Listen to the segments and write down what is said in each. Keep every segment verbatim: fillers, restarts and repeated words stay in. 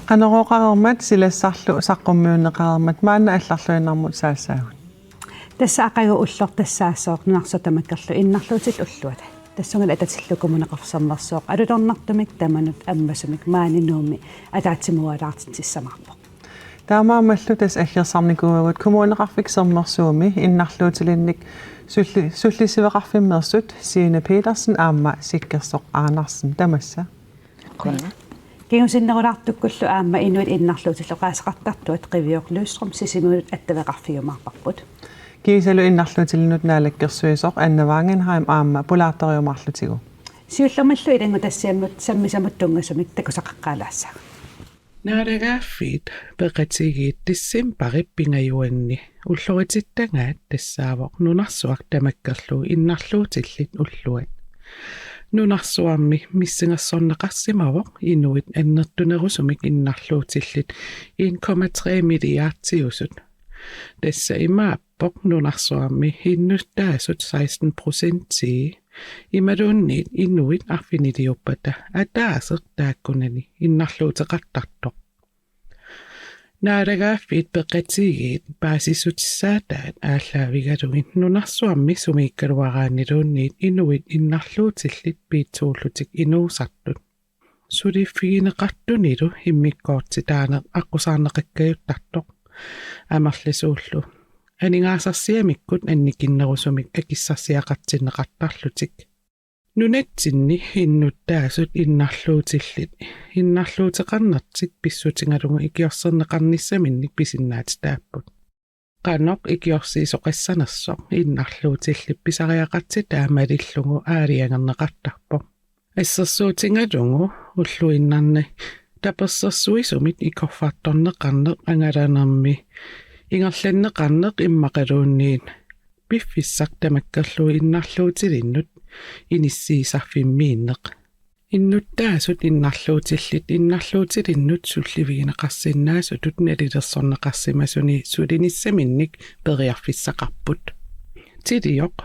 Qanorooqareermat silassarlu saqqummiunneqareermat maanna allarluinnarmut saassaagut. Tassa aqagu ulloq tassaassooq nunarsuaq tamakkerlugu innarluutillit ulluat. Tassunga atatillugu Kommuneqarfik Sermersooq alutornartumik tamanut ammasumik maani Nuummi ataatsimuualaartitsissamaarpoq. Taamaammallu tassa aggersarnikuuagut Kommuneqarfik Sermersuumi innarluutilinnik sulli-, sullissiveqarfimmeersut Signe Petersen aamma Sikkersoq Andersen, tamassa. Qujanaq. Kingusinnerulaartukkullu aamma inuit innarluutillit oqaaseqartartuat Qivioq Lystrøm Sisimiunut attaveqarfigiumaarparput. Kiisalu innarluutilinnut naalakkersuisoq Anna Wangenheim aamma pulaartoriumaarlutigu. Siullermillu ilanngutassiamut sammisamut tunngasumik takusaqaqqaalaassaagut. Naalagaaffiit Peqatigiit decembarip pingajuanni ulloritittagaat tassaavoq nunarsuaq tamakkerlugu innarluutillit ulluat. Nunarsuarmi missingersorneqarsimavoq inuit annertunerusumik innarluutillit en komma tre milliardiusut. Tassa imaappoq nunarsuarmi innuttaasut seksten procentii imaluunniit inuit arfiniliuppata ataaseq taakkunani innarluuteqartartoq. Naalagaaffiit Peqatigiit paasissutissaataat aallaavigalugit nunarsuarmi sumiikkaluaraanniluunniit inuit innarluutillit piitsuullutik inuusartut. Suliffigineqartunilu immikkoortitaaneq aqqusaarneqakkajuttartoq. Amerlasuullu aningaasarsiamikkut annikinnerusumik akissarsiaqartinneqartarlutik. Nunatsinni innuttaasut innarluutillit innarluuteqarnertik pissutigalugu ikiorserneqarnissaminnik pisinnaatitaapput. Qanoq ikiorsiisoqassanersoq innarluutillit pisariaqartitaa malillugu aalajangerneqartarpoq. Assersuutigalugu ulluinnarni tapersersuisumit ikorfartorneqarneq angalanermi ingerlanneqarneq immaqaluunniit piffissaq tamakkerlugu innarluutilinnut inissiisarfimmiinneq. Innuttaasut innarluutillit innarluutilinnut sullivigineqarsinnaasutut nalilersorneqarsimasuni sulinissaminnik periarfissaqarput. Tilioq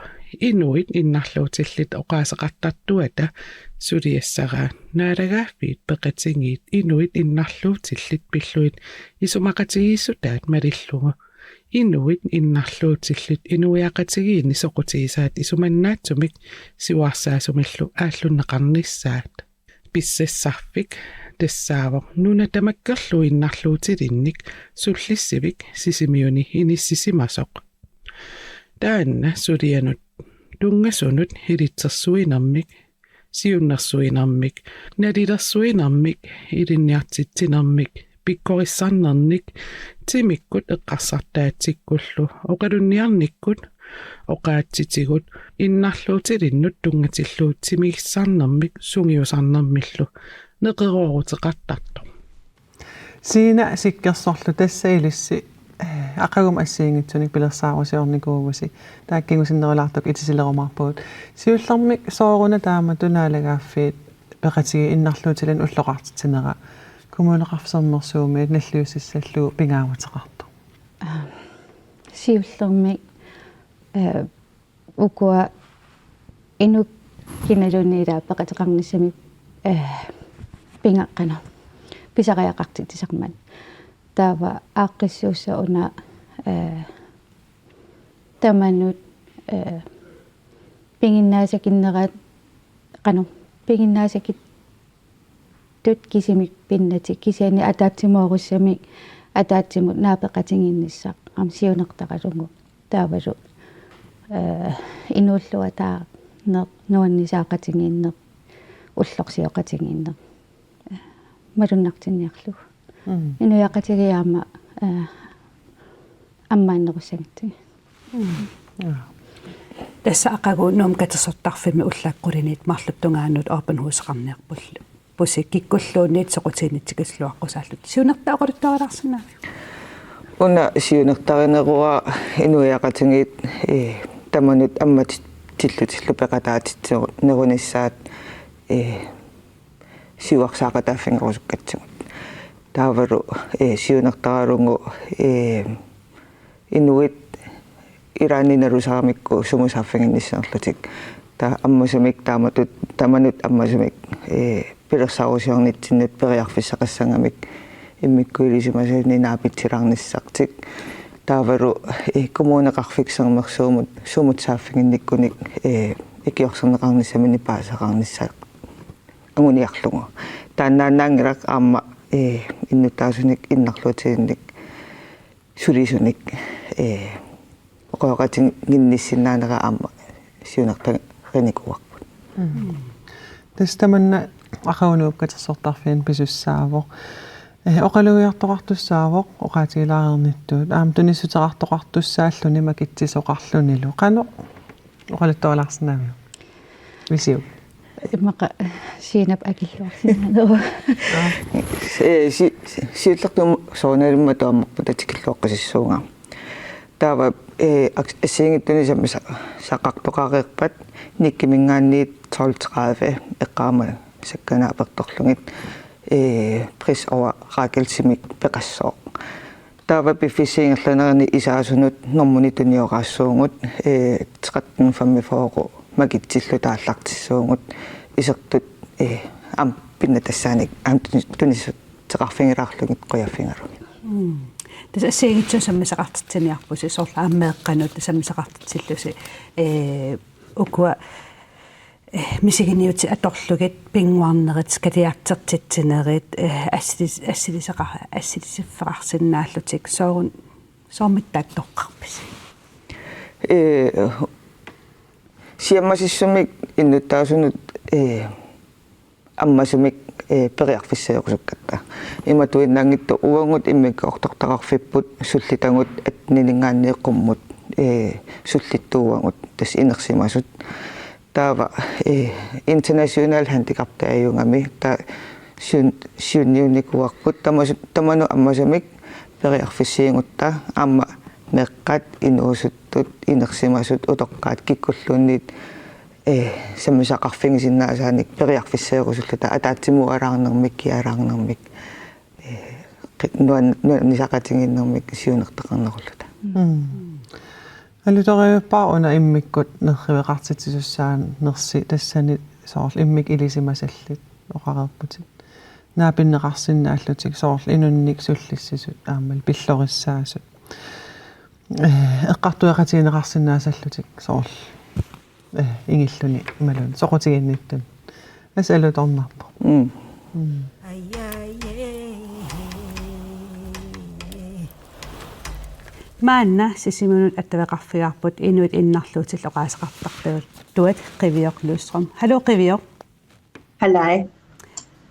inuit innarluutillit oqaaseqartartuata suliassaraa Naalagaaffiit Peqatigiit inuit innarluutillit pillugit isumaqatigiissutaat malillugu inuit innarluutillit inuiaqatigiinni soqutigisaat isumannaatsumik siuarsaasumillu aallunneqarnissaat. Pissassarfik tassaavoq nuna tamakkerlugu innarluutilinnik sullissivik Sisimiuni inissisimasoq. Taanna sulianut tunngasunut ilitsersuinermik, siunnersuinermik, nalilersuinermik, ilinniartitsinermik, pikkorissarnernik, timikkut eqqarsartaatsikkullu oqalunniarnikkut oqaatsitigut innarluutilinnut tunngatillugu timigissarnermik sungiusarnermillu neqerooruteqartartoq. Signe Sikkersorlu, tassa ilissi, eh, aqagumut assigiinngitsunik pilersaarusiornikuuvusi, taakku kingusinnerulaartukkut itisilerumaarpagut. Siullermik sooruna taamatut Naalagaaffiit Peqatigiit innarluutilinnut ulloqartitsinera Kommuneqarfik Sermersuumiit nalliussissallugu pingaaruteqartoq? Siullermik, eh, ukua inuk kinaluunniit ilaa peqateqarnissamik, eh, pingaqqana pisariaqartitsisarmat. Taava aaqqissuussaq una, eh, tamanut, eh, piginnaasakinnerat qanoq piginnaasakit- tut kisimik pinnatik, kisianni ataatsimoorussamik ataatsimut naapeqatigiinnissaq aamma siunertaralugu. Taavalu, eh, inuulluataaneq, nuannisaaqatigiinneq, ullorsioqatigiinneq, eh, malunnartinniarlugu. Mm. Inuiaqatigiit aamma, eh, ammaannerussagatsigit. Mm. Jaa. Tassa aqagu Nuummi katersortarfimmi ullaakkut quliniit marluk tungaanut open huseqarniarpullu. Pusi kikkulluunniit soqutiginnitsigisilluaqqusaallutik. Siunertaa oqaluttuarilaarsinnaaviuk? Una siunertarineruara inuiaqatigiit, eh, tamanut ammatit-, tillutillu peqataatitsinerunissaat, eh, siuarsaaqataaffigerusukkatsigut. Taavalu, eh, siunertaralugu, eh, inuit ilaanni nalusaramikku sumut saaffiginnissanerlutik. Taava ammasumik taamatut, tamanut ammasumik, eh, pilersaarusiornitsinnut periarfissaqassangamik immikkut ilisimasani naapitsilaarnissartik. Taavalu, eh, Kommuneqarfik Sermersuumut sumut saaffiginnikkunik, eh, ikiorserneqarnissaminik paasisaqarnissaq anguniarlugu. Taannaannaanngilaq aamma, eh, innuttaasunik innarluutiginnik sulisunik, eh, oqaloqatigiinnissinnaanera aamma siunertarinikuuarput. Mm. Tassa tamanna aqagunuup katersortarfiani pisussaavoq. Eh, oqalugiartoqartussaavoq oqaatigilaareernittut. Aamma tunissuteqartoqartussaalluni makitsisoqarlunilu. Qanoq oqaluttualaarsinnaaviuk? Visiuk. Immaqa Siinap akilluarsinnaaneruvoq. Aa. Eh, si-, si-, siullertut soorunalimi taamaapput tikilluaqqusissuunga. Taava, eh, aks-, assigiinngitsunik sammisa-, saqartoqareerpat Nikkiminngaanniit tolv tredive eqqaama sakkanaapertorlugit, eh, Pris over Rachelsimik peqassooq. Taava piffissap ingerlanerani isaasunut normunik tunioraassaagut, eh, tretten femogfyrre makitsilluta aallartissagut isertut, eh, aamma pinnattassaanik aamma tunis-, tunissuteqarfigilaarlugit qujaffigalugit. Mm. Tassa assigiinngitsunik sammisaqartitsiniarpusi soorlu aamma meeqqanut sammisaqartitsillusi, eh, ukua eh, misiginiutit atorlugit, pinnguarnerit, skadiartertitsinerit, eh, assilis-, assiliseqa-, assilisiffeqarsinnaallutik soorun-, soormitaaq toqqarpisi? Eh, siammasissumik innuttaasunut, eh, ammasumik, eh, periarfissaajorusukkatta. Imatuinnaanngitsoq uagut immikkoortortaqarfipput sullitagut atteninngaanniit qummut, eh, sullittuuagut tassa inersimasut. Taava, eh, International Handicap Day-ugami, taava siun-, siunniunnikuuarput tamasu-, tamanut ammasumik periarfissiigutta aamma meeqqat, inuusuttut, inersimasut, utoqqaat kikkulluunniit, eh, sammisaqarfigisinnaasaannik periarfissaajorusulluta ataatsimuualaarnermik, kiaalaarnermik, eh, qi-, nuan-, nuannisaqatigiinnermik siunertaqarnerulluta. Mm. Alutorivippara una immikkut nerriveqartitsisussaanersi tassani soorlu immikkut ilisimasallit oqareerputit. Naapinneqarsinnaallutik soorlu inunnik sullissisut aammalu pillorissaasut. Eh, eqqartueqatigineqarsinnaasallutik soorlu, eh, ingilluni imaluunniit soqutiginnittuni. Tassa alutornarpoq. Mm. Mm. Maanna Sisimiunut attaveqarfigaarput inuit innarluutillu oqaaseqartartuat Qivioq Lystrøm. Hallo, Qivioq. Hallo.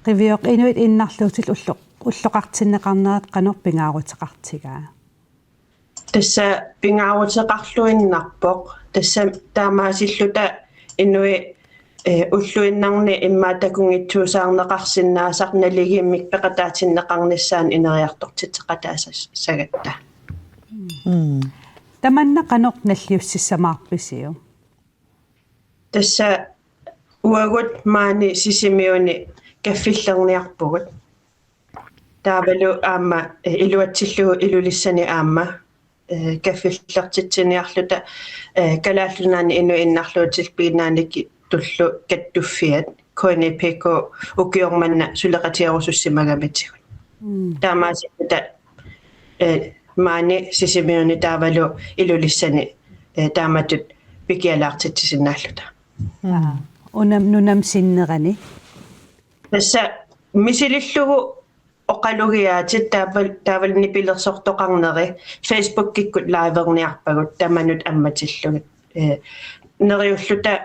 Qivioq, inuit innarluutillu ullo-, ulloqartinneqarnerat qanoq pingaaruteqartigaa? Tassa pingaaruteqarluinnarpoq. Tassa taamaasilluta inuit, eh, ulluinnarni immaqa takunngitsuusaarneqarsinnaasarput naligiimmik peqataatinneqarnissaannut ineriartortitseqataassagatta. Mm. Tamanna qanoq nalliussissamaarpisiuk? Tassa uagut maani Sisimiuni kaffillerniarpugut. Taavalu aamma, eh, iluatsillugu Ilulissani aamma, eh, kaffillertitsiniarluta, eh, Kalaallit Nunaanni inuit innarluutillu piginnaanikkut tullu kattuffiat K N E P K ukioq manna suleqatierusussimagamitsigut. Mm. Taamaasilluta, eh, maani Sisimiuni taavalu Ilulissani, eh, taamatut pikialaartitsisinnaalluta. Mm. Aa, unam-, nunami sinnerani? Tassa misilillugu oqalugiaatit taaval-, taavalu nipilersortoqarneri Facebookikkut liverniarpagut tamanut ammatillugit. Eh, neriulluta,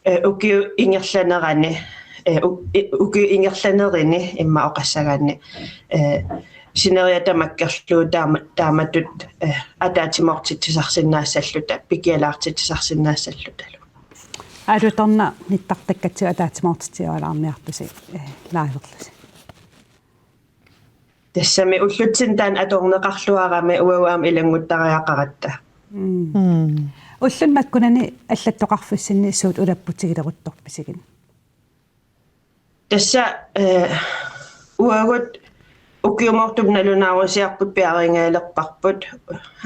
eh, ukiup ingerlanerani, eh, u-, i-, ukiup ingerlanerini immaqa oqassagaanni, eh, sineriak tamakkerlugu taama-, taamatut, eh, ataatsimoortitsisarsinnaassalluta, pikialaartitsisarsinnaassalluta. Alutornaq nittartakkatsigu ataatsimoortitsiualaarniartusi, eh, liverlusi. Tassami ullutsinni taanna atorneqarluarami uagut aamma ilannguttariaqaratta. Mm. Mm. Ulluni makkunani allattoqarfissinni suut ulapputigileruttorpisigit? Tassa, eh, uagut ukiumoortumik nalunaarusiarput piareerigaluarparput.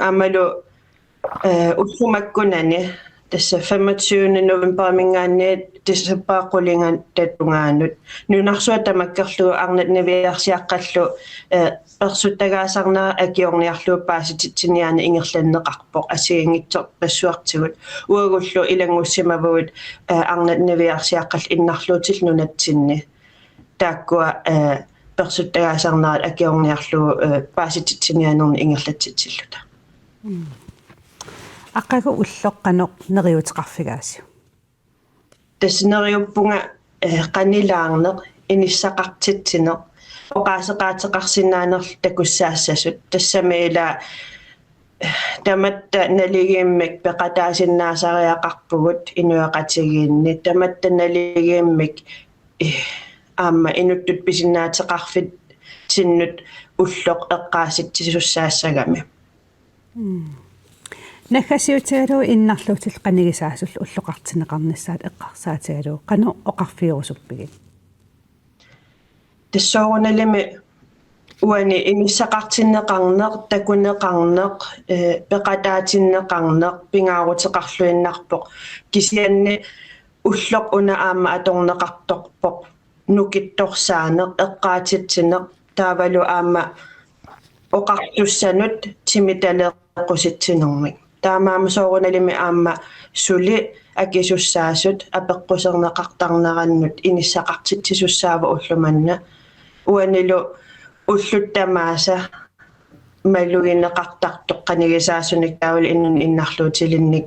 Aammalu, eh, ulloq makkunani, tassa femogtyvende novemberimiingaanniit decembarip qulinganata tungaanut, nunarsuaq tamakkerlugu arnat niviarsiaqqallu, eh, persuttagaasarnerat akiorniarlugu paasititsiniaaneq ingerlanneqarpoq assigiinngitsorpassuartigut. Uagullu ilanngussimavagut, eh, arnat niviarsiaqqallu innarluutillit nunatsinni. Taakkua, eh, persuttagaasarnerat akiorniarlugu, eh, paasititsiniaanernik ingerlatsitsilluta. Aqagu ulloq qanoq neriuuteqarfigaasiuk? Tassa neriuppunga, eh, qanilaarneq, inissaqartitsineq, oqaaseqaateqarsinnaanerlu takussaassasut. Tassami ila, eh, tamatta naligiimmik peqataasinnaasariaqarpugut inuiaqatigiinni. Tamatta naligiimmik, eh, aamma inuttut pisinnaateqarfitsinnut ulloq eqqaasitsisussaassagami. Naggasiutigalugu innarluutillit qanigisaasullu ulloqartinneqarnissaat eqqarsaatigalugu qanoq oqarfigerusuppigit? Tassa soorunalimi uani inissaqartinneqarneq, takuneqarneq, eh, peqataatinneqarneq pingaaruteqarluinnarpoq. Kisianni ulloq una aamma atorneqartarpoq nukittorsaaneq, eqqaatitsineq, taavalu aamma oqartussanut timitaleeqqusitsinermik. Taamaammat soorunalimi aamma suli akisussaasut apeqquserneqartarnerannut inissaqartitsisussaavat ulloq manna. Uanilu ullut tamaasa malugineqartartoq qanigisaasunik taavalu inunnut innarluutilinnik.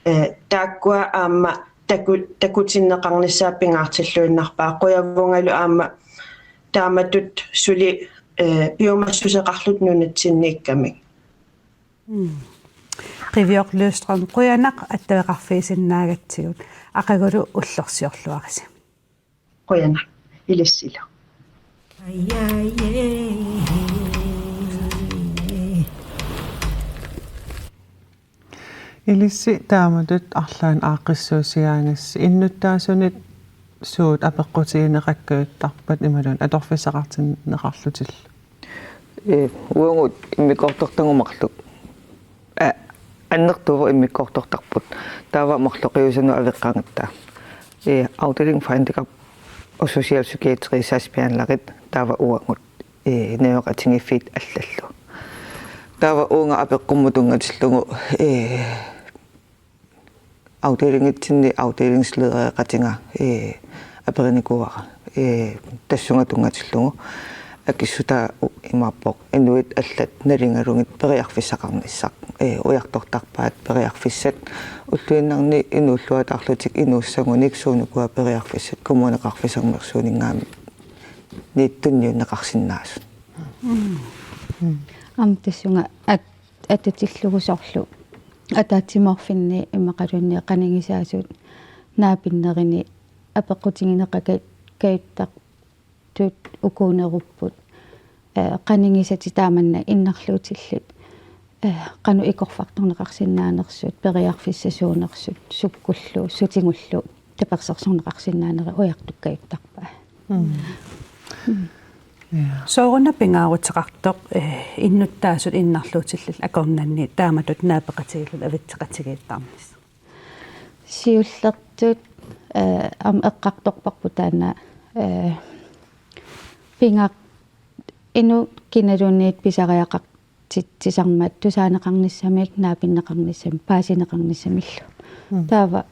Eh, taakkua aamma taku-, takutinneqarnissaat pingaartilluinnarpaa. Qujavungalu aamma taamatut suli, eh, piumassuseqarluta nunatsinniikkamik. Qiviaq Løvstrøm, qujanaq attaveqarfigisinnaagatsigut, aqagulu ullorsiorluarisi. Qujanaq, ilissilu. Ilissi taamatut arlaannik aaqqissuussigaangassi innuttaasunit suut apeqqutigineqakkajuttarpat imaluunniit atorfissaqartinneqarlutillu? Ee, uagut immikkoortortagut marluk. Aa, annertuvoq immikkoortortarput. Taava marloqiusanut aveqqagatta. Ee, afdeling for handicap og socialpsykiatri sagsbehandlerit taava uagut. Ee, najugaqatigiiffiit allallu. Taava uunga apeqqummut tunngatillugu, ee, afdelingitsinni afdelingsledereqatiga, ee, aperinikuuara, ee, tassunga tunngatillugu akissutaa u-, imaappoq inuit allat nalingalugit periarfissaqarnissaq, ee, ujartortarpaat periarfissat ulluinnarni inuulluataarlutik inuussagunik suunukua periarfissat Kommuneqarfik Sermersuuninngaanniit tunniunneqarsinnaasut. Aamma tassunga at-, atatillugu soorlu ataatsimoorfinni immaqaluunniit qanigisaasut naapinnerini apeqqutigineqakkajut-, kajuttartut ukuunerupput. Ee, qanigisatit taamanna innarluutillit, ee, qanoq ikorfartorneqarsinnaanersut, periarfissasuunersut, sukkullu, sutigullu tapersersorneqarsinnaanerit ujartukkajuttarpaat. Mm. Mm. Ja. Sooruna pingaaruteqartoq, eh, innuttaasut innarluutillit akornanni taamatut naapeqatigiillutik avitseqatigiittarnissaq? Siullertut, eh, aamma eqqartorparput taanna, eh, pinga-, inuk kinaluunniit pisariaqar-, tit-, tisarmat tusaaneqarnissamik, naapinneqarnissamik, paasineqarnissamillu. Mm. Taava,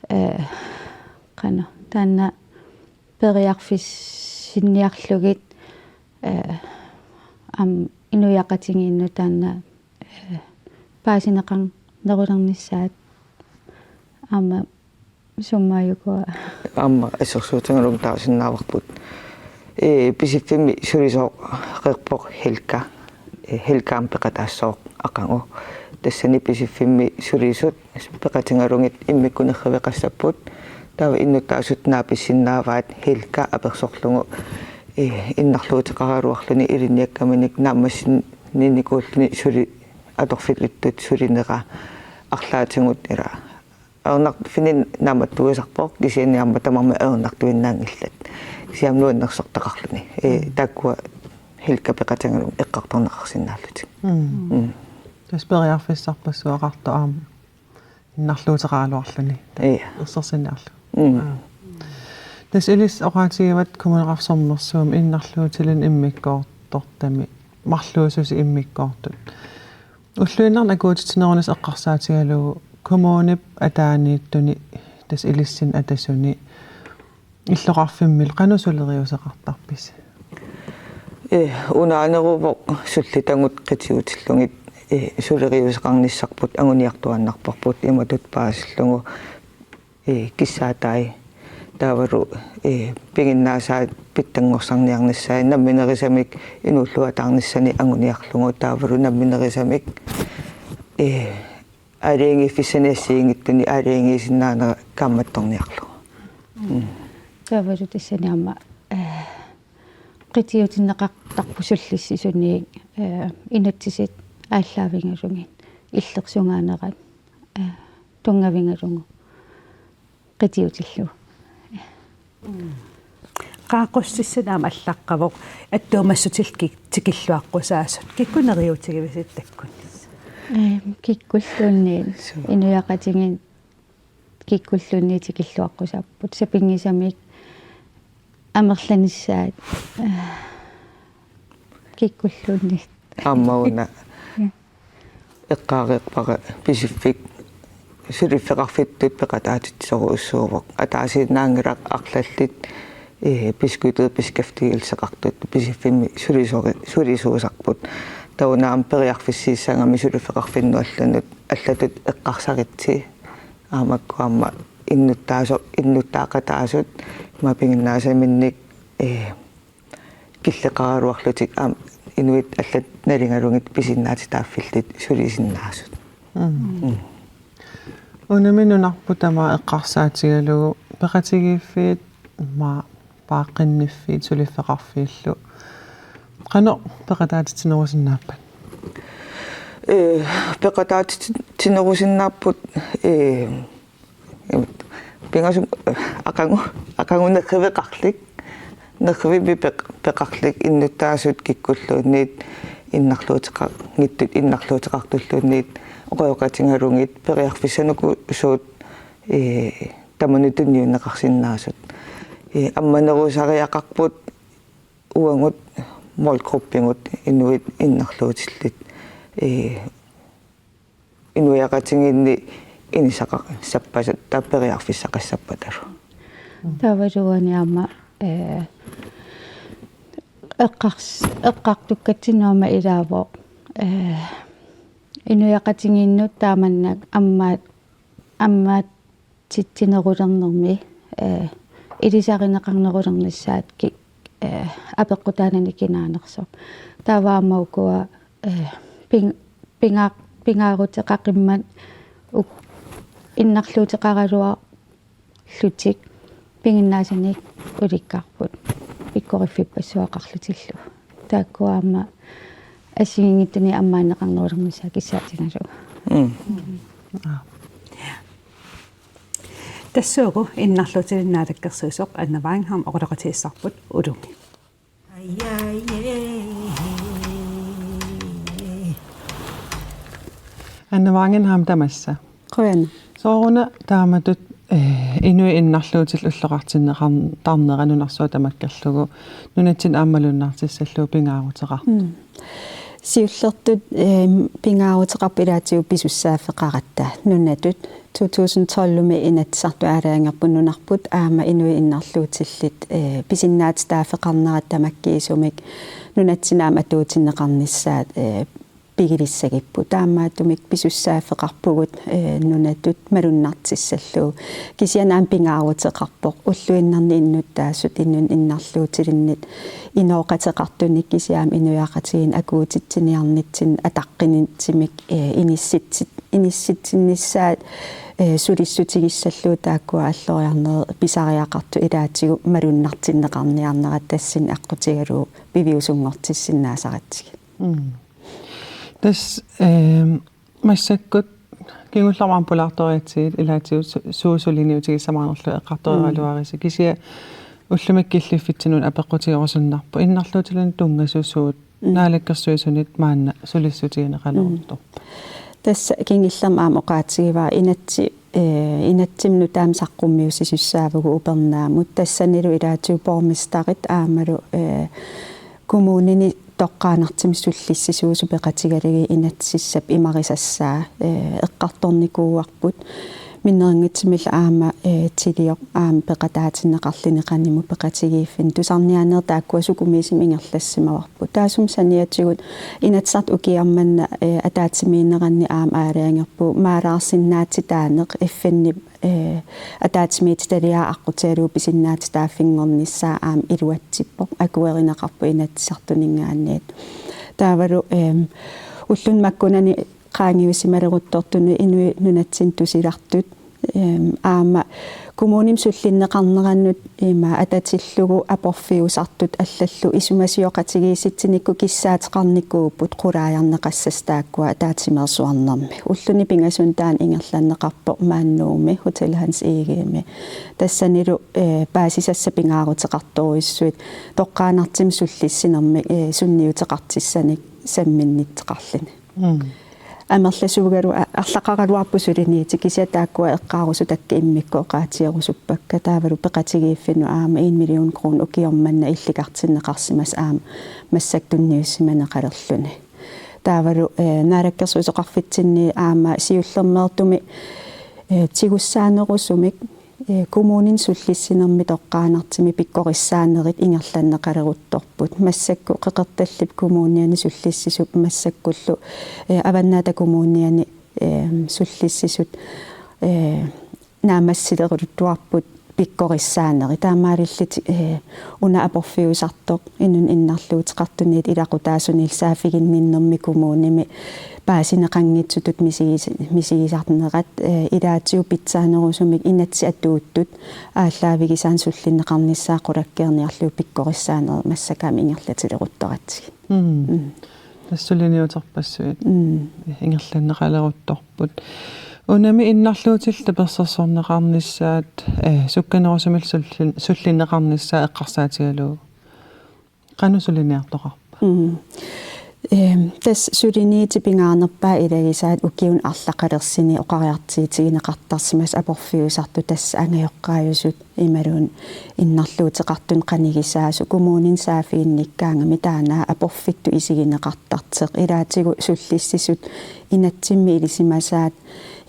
eh, qanoq, taanna periarfissinniarlugit, eh, aamma inuiaqatigiinnut taanna, eh, paasineqarnerulernissaat aamma summaajukua. Aamma assersuutigalugu taasinnaavarput. Ee, Pisiffimmi sulisooq qeqerpoq Helga. Ee, Helga aamma peqataassooq aqagu. Tassani Pisiffimmi sulisut peqatigalugit immikkut nerriveqassapput. Taava innuttaasut naapissinnaavaat Helga apersorlugu, ee, innarluuteqaraluarluni ilinniakkaminik naammassininikuulluni suli atorfilittut sulinera arlaatigut ila Ajornarfinni naammattuisarpoq, kisianni aamma tamarmik ajornartuinnaanngillat. Kisianni nuannersortaqarluni. Ee, taakkua Hilka peqatigalugit eqqartorneqarsinnaallutik. Mm. Mm. Tassa periarfissarpassuaqartoq aamma innarluuteqaraluarluni. Ia. Ersersinniarlugu. Mm. Aa. Tassa ilissi oqaatigivat Kommuneqarfik Sermersuumi innarluutilinnut immikkoortortami marluususi immikkoortut. Ulluinnarni akuutitsinerunissaq eqqarsaatigalugu kommunip ataaniittuni, tassa ilissinnut atasuni illoqarfimmillu qanoq suleriuseqartarpisi? Ee, unaaneruvoq sullitagut qitiutillugit, ee, suleriuseqarnissarput anguniartuaannarparput imatut paasillugu, ee, kissaatai taavalu, ee, piginnaasaat pitsanngorsarniarnissaat namminerisamik inuulluataarnissani anguniarlugu taavalu namminerisamik, ee, aalajangiiffissanik assigiinngitsuni aalajangiisinnaanera kaammattorniarlugu. Mm. Taavalu tassani aamma, ee, qitiutinneqartarpoq sullissisuni, ee, inatsisit aallaavigalugit, illersugaanera, ee, tunngavigalugu qitiutillugu. Qaaqqussissani aamma allaqqavoq attuumassutillu ki-, tikilluaqqusaasut. Kikkut neriuutigivisigit takkunnissat? Ee, kikkulluunniit. Suu. Inuiaqatigiit kikkulluunniit tikilluaqqusaapput. Sapinngisamik amerlanissaat, ee, kikkulluunniit. Aamma una. Ja. Eqqaareerpara Pisiffik suliffeqarfittut peqataatitsisorujussuuvoq. Ataasiinnaanngilaq arlallit, ee, beskyttede beskæftigelseqartut Pisiffimmi sulisori-, sulisuusarput. Taava una aamma periarfissiissagami suliffeqarfinnut allanut, allatut eqqarsaritsi. Aamma makku aamma innuttaaso-, innuttaaqataasut ima piginnaasaminnik, ee, killeqaraluarlutik aamma inuit allat nalingalugit pisinnaatitaaffillit sulisinnaasut. Mm. Mm. Unami nunarput tamaat eqqarsaatigalugu peqatigiiffiit aamma paaqqinniffiit suliffeqarfiillu. Qanoq peqataatitsinerusinnaappat? Ee, peqataatitsinerusinnaapput, ee, Pingasut, aqagu, aqagu nerriveqarlik, nerrivimmi peq-, peqarlik innuttaasut kikkulluunniit innarluuteqa-, -nngitsut innarluuteqartulluunniit oqaloqatigalugit periarfissanikut suut, ee, tamanut tunniunneqarsinnaasut. Ee, ammanerusariaqarput uagut målgruppigut inuit innarluutillit, ee, inuiaqatigiinni inisaqassappata, taava periarfissaqassappatalu. Taavalu uani aamma, ee, eqqars-, eqqartukkatsinnut aamma ilaavoq, ee, inuiaqatigiinnut taamannak ammaat-, ammaat- -titsinerulernermi, ee, ilisarineqarnerulernissaat ki-, ee, apeqqutaanani kinaanersoq. Taava aamma ukua, ee, ping-, pingaa-, pingaaruteqaqimmat uk-, innarluuteqaraluarlutik piginnaasanik ulikkaarput pikkoriffipassuaqarlutillu. Taakkua aamma assigiinngitsunik ammaanneqarnerulernissaat kissaatigalugu. Mm. Aa. Tassuugu innarluutilinnut naalakkersuisoq Anna Wangenheim oqaloqatigiissarput Ulumi. Anna Wangenheim, tamassa. Qujan. Sooruna taamatut, eh, inuit innarluutillit ulloqartinneqarn-, -tarnera nunarsuaq tamakkerlugu nunatsinni aamma malunnartissallugu pingaaruteqartoq? Mm. Siullertut, eh, pingaaruteqarpoq ilaatigut pisussaaffeqaratta nunatut. To tusind tolv-imi Inatsisartut aalajangerput nunarput aamma inuit innarluutillit, eh, pisinnaatitaaffeqarnerat tamakkiisumik nunatsinni aamma atuutinneqarnissaat, eh, pigilissagipput. Taamaattumik pisussaaffeqarpugut, eh, nunatut malunnartissallugu. Kisianni aamma pingaaruteqarpoq ulluinnarni innuttaasut inunnut innarluutilinnut inooqateqartunik kisianni aamma inuiaqatigiinnut akuutitsinniarnitsinni ataqqinitsinnik, eh, inissitsit-, inissitsinnissaat, eh, sulissutigissallugu taakkua alloriarnerit pisariaqartut ilaatigut malunnartinneqarniarnerat tassani aqqutigalugu piviusunngortissinnaasaratsigu. Mm. Tassa, ehm, massakkut Kingullermi aamma pulaartoriatsigit ilaatigut su-, suut suliniutigissamaarnerlugit eqqartoreeraluarisi. Kisianni ullumikkut killiffitsinut apeqqutigerusunnarpoq innarluutilluunniit tunngasusuut, mm, Naalakkersuisunit maanna sulissutigineqaleruttorpat. Tassa kingullermi aamma oqaatigivara inatsi-, eh, inatsimmi nutaamik saqqummiussisussaavugut upernaamut. Tassanilu ilaatigut borgmesterit aammalu, eh, kommunini toqqaannartumik sullissisuusut peqatigalugit inatsisissap imarisassaa, eh, eqqartornikuuarput. Minnerunngitsumillu aamma, eh, Tilioq aamma peqataatinneqarluni qanimut peqatigiiffinni. Tusarniaanerit taakkua sukumiisumik ingerlassimavarput. Taassuma saniatigut Inatsisartut ukioq manna, eh, ataatsimiinneranni aamma aalajangerpugut maalaarsinnaatitaaneq F N-ip, eh, ataatsimiititaliaa aqqutigalugu pisinnaatitaaffinngornissaa aamma iluatsippoq, akuerineqarpoq Inatsisartuninngaanniit. Taavalu, ehm, ulluni makkunani qaangiussimaleruttortuni inuit nunatsinni tusilartut, ehm, aamma kommunimi sullinneqarnerannut ima atatillugu aporfiusartut allallu isumasioqatigiissitsinikkut kissaateqarnikuupput qulaajarneqassasoq taakkua ataatsimeersuarnermi. Ulluni pingasuni taanna ingerlanneqarpoq maani Nuummi, Hotel Hans Egedemi. Tassanilu, eh, paasisassat pingaaruteqartorujussuit toqqaannartumik sullissinermik, eh, sunniuteqartissanik samminnittoqarluni. Mm. Amerlasuugaluaq a-, arlaqaraluarpoq suliniutit, kisianni taakkua eqqaarusutakka immikkut oqaatigerusuppakka, taavalu peqatigiiffinnut aamma en million kroner ukioq manna illikartinneqarsimasoq aamma massakkut tunniussimaneqalerluni. Taavalu, eh, Naalakkersuisoqarfitsinni aamma siullermeertumik, eh, tigussaanerusumik, eh, kommunini sullissinermi toqqaannartumik pikkorissaanerit ingerlanneqaleruttorput. Massakkut Qeqertallip Kommuniani sullissisup massakkullu, eh, Avannaata Kommuniani, eh, sullissisut, eh, naammassileruttuarput pikkorissaanerit. Taamaalillutik, eh, una aporfiusartoq inunnut innarluuteqartunit ilaqutaasunillu saaffiginninnermi kommunimi paasineqanngitsutut misigis-, misigisarnerat, eh, ilaatigut pitsaanerusumik inatsit atuuttut aallaavigisaannik sullinneqarnissaat qulakkeerniarlugu pikkorissaanerit massakkut aamma ingerlatileruttoratsigit. Mm. Mm. Tassa suliniuterpassuit, mm, ingerlanneqaleruttorput. Unami innarluutillu tapersersorneqarnissaat, eh, sukkanerusumillu sullin-, sullinneqarnissaa eqqarsaatigalugu. Qanoq suliniartoqarpa? Mm. Ehm, tassa suliniutit pingaarnerpaat ilagisaat ukiuni arlaqalersuni oqariartuutigineqartarsimasut aporfiusartut tassa angajoqqaajusut imaluunniit innarluuteqartuni qanigisaasut kommunini saaffiginnikkaangamik taanna aporfittut isigineqartartoq. Ilaatigut sullissisut inatsimmi ilisimasaat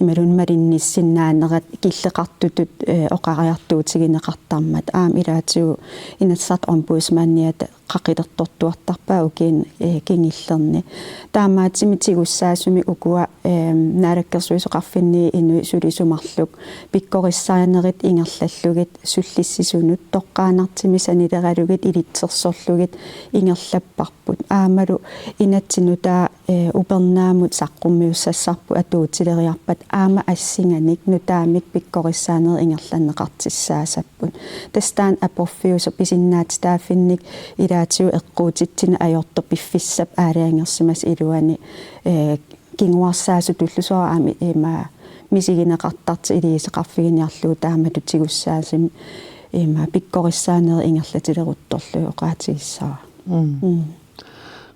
imaluunniit malinnissinnaanerat killeqartutut, eh, oqariartuutigineqartarmat. Aamma ilaatigut Inatsisartut Ombudsmandiata qaqilertortuartarpaat ukiuni, eh, kingullerni. Taamaattumik tigussaasumik ukua, eh, Naalakkersuisoqarfinni inuit sulisut marluk pikkorissaanerit ingerlallugit sullissisunut toqqaannartumik sanileralugit ilitsersorlugit ingerlapparput. Aammalu inatsit nutaat, eh, upernaamut saqqummiussassarput atuutileriarpat aamma assinganik nutaamik pikkorissaanerit ingerlanneqartussaassapput. Tassa taanna aporfiusoq pisinnaatitaaffinnik ilaatigut eqquutitsineq ajortoq piffissap aalajangersimasap iluani, eh, kinguarsaasutullu soorlu aamma ima misigineqartartoq iliuuseqarfiginiarlugu taamatut tigussaasumik ima pikkorissaanerit ingerlatileruttorlugit oqaatigissavara. Mm. Mm.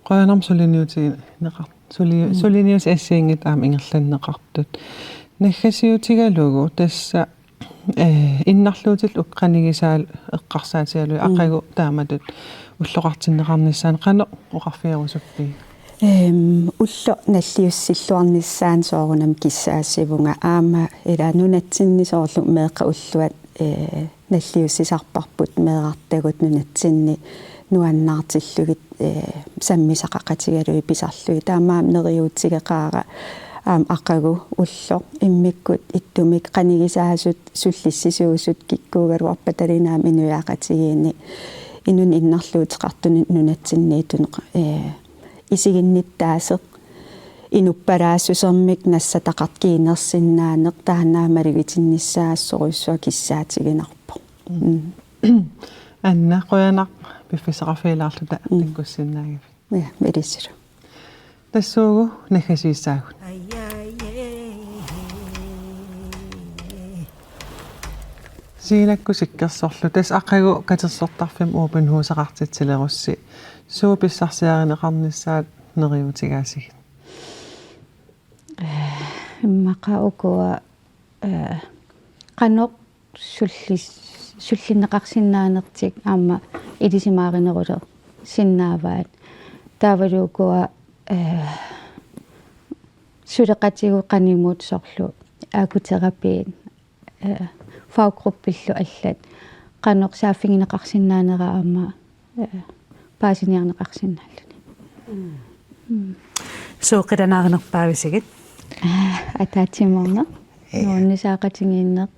Qujanarmi suliniutigineqar-, suli-, mm, suliniutit assigiinngitsut aamma ingerlanneqartut. Naggasiutigalugu tassa, eh, innarluutillu uku qanigisaat eqqarsaatigalugit, mm, aqagu taamatut ulloqartinneqarnissaanut qanoq oqarfigerusuppigit? Ehm, ulloq nalliussilluarnissaanut soorunami kissaassivunga aamma ila nunatsinni soorlu meeqqat ulluat, eh, nalliussisarparput meerartagut nunatsinni nuannaartillugit, eh, sammisaqaqatigalugit pisarlugit. Taamaammat neriuutigeqaara aamma aqagu ulloq immikkut ittumik qanigisaasut sullissisuusut kikkuugaluarpataluunniit aamma inuiaqatigiinni inunnut innarluuteqartunut nunatsinniittut, eh, isiginnittaasoq inuppalaassusermik nassataqartoq kiinersinnaaneq taanna aamma malugitinnissaa assorujussuaq kissaatiginarpoq. Mm. Anna, qujanaq piffissaqarfigilaarluta, mm, takkussinnaagavit. Ja, ilissilu. Tassuugu naggasiissaagut. Siinakkut Sikkersorlu, tassa aqagu katersortarfimmi open huseqartitsilerussi, suut pissarsiarineqarnissaat neriuutigaasigit? Immaqa ukua, eh, qanoq sullis-, sullinneqarsinnaanertik aamma ilisimaarinerulersinnaavaat. Taavalu ukua, eh, suleqatigut qanimut soorlu akkuterapiit, eh, faggruppillu allat qanoq saaffigineqarsinnaanera aamma, eh, paasiniarneqarsinnaalluni. Mm. Suut qilanaarinerpaavisigit? Ataatsimoorneq, ja, nuannisaaqatigiinneq,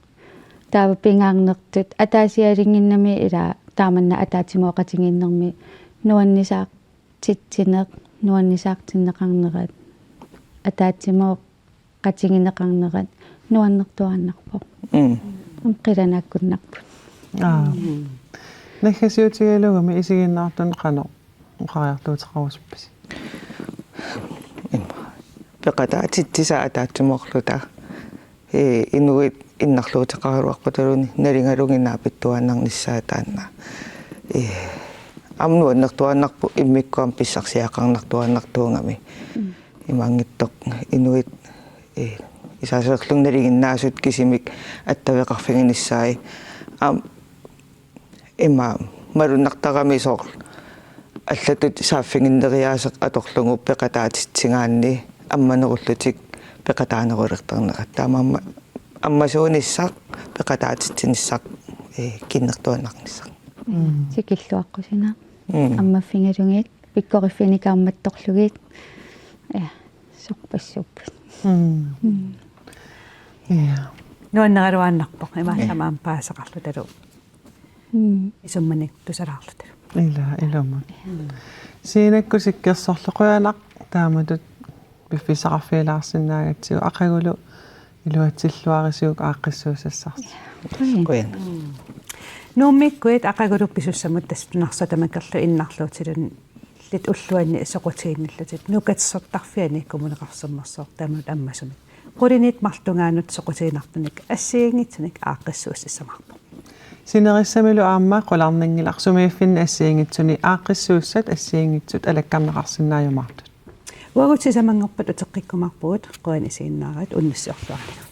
taava pingaarnertut, ataasiaannginnami ila taamanna ataatsimooqatigiinnermi nuannisaartitsineq, nuannisaartinneqarnerat, ataatsimooqatigineqarnerat nuannertuaannarpoq. Mm. Aamma qilanaakkunnarput. Aa. Mm. Naggasiutigalugumi isiginnaartunut qanoq oqariartuuteqarusuppisi? Imma. Peqataatitsisaa ataatsimoorluta. Ee, inuit innarluuteqaraluarpataluunniit nalingalugu naapittuaannarnissaat taanna. Ee, aamma nuannertuaannarpoq immikkut aamma pissarsiaqarnartuaannartuugami. Mm. Imaanngitsoq inuit, ee, isaaserlunga nalinginnaasut kisimik attaveqarfiginissaat. Aamma ima malunnartarami soorlu allatut saaffiginneriaaseq atorlugu peqataatitsigaanni ammanerullutik peqataanerulertarnerat. Taamaammat ammasuunissaq, peqataatitsinissaq, ee, kinnertuaannarnissaq. Mm. Tikilluaqqusineq. Mm. Ammaffigalugit, pikkoriffiginikaammattorlugit. Ja, sorpassuupput. Mm. Mm. Ja. Nuanneraluaannarpoq, imaallaat, ja, aamma paasisaqarlutalu. Mm. Isummanik tusalaarlutalu. Ila, ilumut. Siinakkut Sikkersorlu, qujanaq taamatut piffissaqarfigilaarsinnaagatsigu, aqagulu iluatsilluarisiuk aaqqissuussassarsi. Qujan. Qujan. Nuummiikkuit aqagulu pisussamut tassa Narsap tamakkua innarluutillutillit ulluanni soqutiginnillutit Nuka katersortarfiani Kommuneqarfik Sermersooq taamatut ammasumik. Qulinit marluk tungaanut soqutiginartunik assigiinngitsunik aaqqissuussissamaarpoq. Sinerissamilu aamma qularnanngilaq, sumiiffinni assigiinngitsuni aaqqissuussat assigiinngitsut alakkarneqarsinnaajumaartut. Uagut sisamanngorpat uteqqikkumaarpugut, qujan isiginnaaravit, unnussiorluarina.